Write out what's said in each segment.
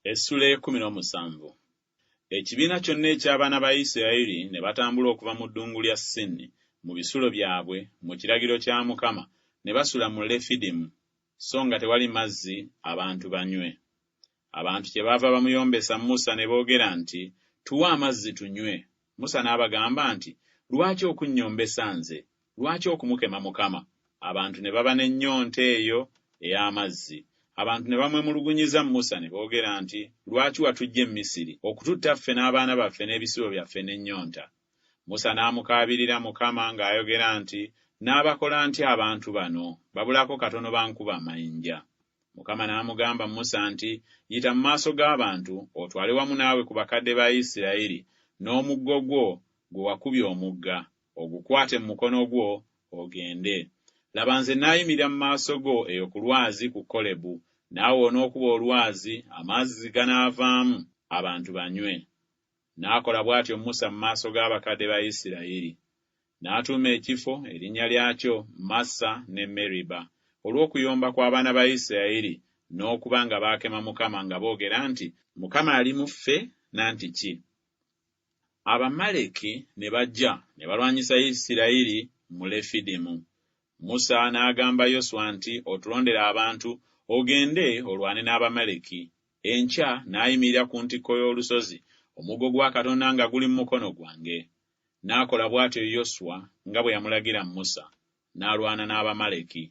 Essuula ey'ekkumi n'omusanvu. Ekibiina kyonna eky'abaana ba Isirayiri ne batambula okuva mu ddungu lya Sini mu bisulo byabwe mu kiragiro kya Mukama ne basula mu Lefidimu, so nga tewali mazzi abantu banywe. Abantu kyebaava bamuyombesa Musa ne boogera nti, Tuwe amazzi tunywe. Musa n'abagamba nti, Lwaki okunnyombesa nze? Lwaki okumukema Mukama? Abantu ne baba n'ennyonta eyo ey'amazzi. Abantu ne bamwemulugunyiza Musa ne boogera nti, Lwaki watuggya e Misiri, okututta ffe n'abaana baffe n'ebisibo byaffe n'ennyonta? Musa n'amukaabirira Mukama ng'ayogera nti, Nnaabakola ntya abantu bano? Babulako katono bankube amayinja. Mukama n'amugamba Musa nti, Yita mu maaso g'abantu, otwale wamu naawe ku bakadde ba Isirayiri, n'omuggo gwo gwe wakubya omugga, ogukwate mu mukono gwo, ogende. Laba, nze nnaayimirira mu maaso go eyo ku lwazi ku Kolebu, naawe onookuba olwazi, amazzi ganaavaamu, abantu banywe. N'akola bw'atyo Musa mu maaso g'abakadde ba Isirayiri. N'atuuma ekifo erinnya lyakyo Massa ne Meriba, olw'okuyomba kw'abaana ba Isirayiri n'okuba nga baakema Mukama nga boogera nti, Mukama ali mu ffe nanti ki? Abamaleki ne bajja ne balwanyisa Isirayiri mu Lefidimu. Musa n'agamba Yoswa nti, Otulondere abantu, ogende olwane n'Abamaleki. Enkya naayimirira ku ntikko y'olusozi, omuggo gwa Katonda nga guli mu mukono gwange. N'akola bw'atyo Yoswa nga bwe yamulagira Musa, n'alwana n'Abamaleki.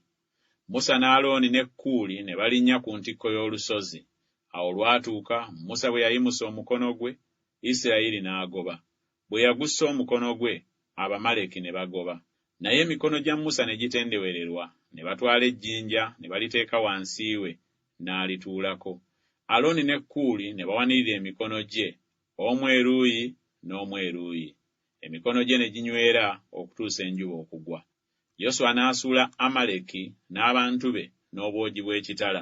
Musa ne Alooni ne Kuuli ne balinnya ku ntikko y'olusozi. Awo olwatuuka, Musa bwe yayimusa omukono gwe, Isirayiri n'agoba, bwe yagussa omukono gwe, Abamaleki ne bagoba. Naye emikono gya Musa ne gitendewererwa, ne batwala ejjinja ne baliteeka wansi we, n'alituulako. Alooni ne Kuuli ne bawanirira emikono gye, omu eruuyi n'omu eruuyi, emikono gye ne ginywera okutuusa enjuba okugwa. Yoswa n'asuula Amaleki n'abantu be n'obwogi bw'ekitala.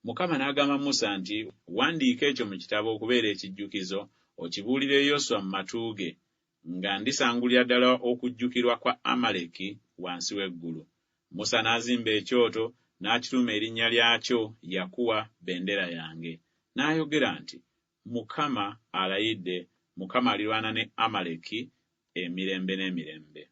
Mukama n'agamba Musa nti, Wandiika ekyo mu kitabo okubeera ekijjukizo, okibuulire Yoswa mu matu ge, nga ndisangulira ddala okujjukirwa kwa Amaleki wansi w'eggulu. Musa n'azimba ekyoto, n'akituuma erinnya lyakyo Yakuwa Bendera Yange. N'ayogera nti, Mukama alayidde, Mukama alirwana ne Amaleki emirembe n'emirembe.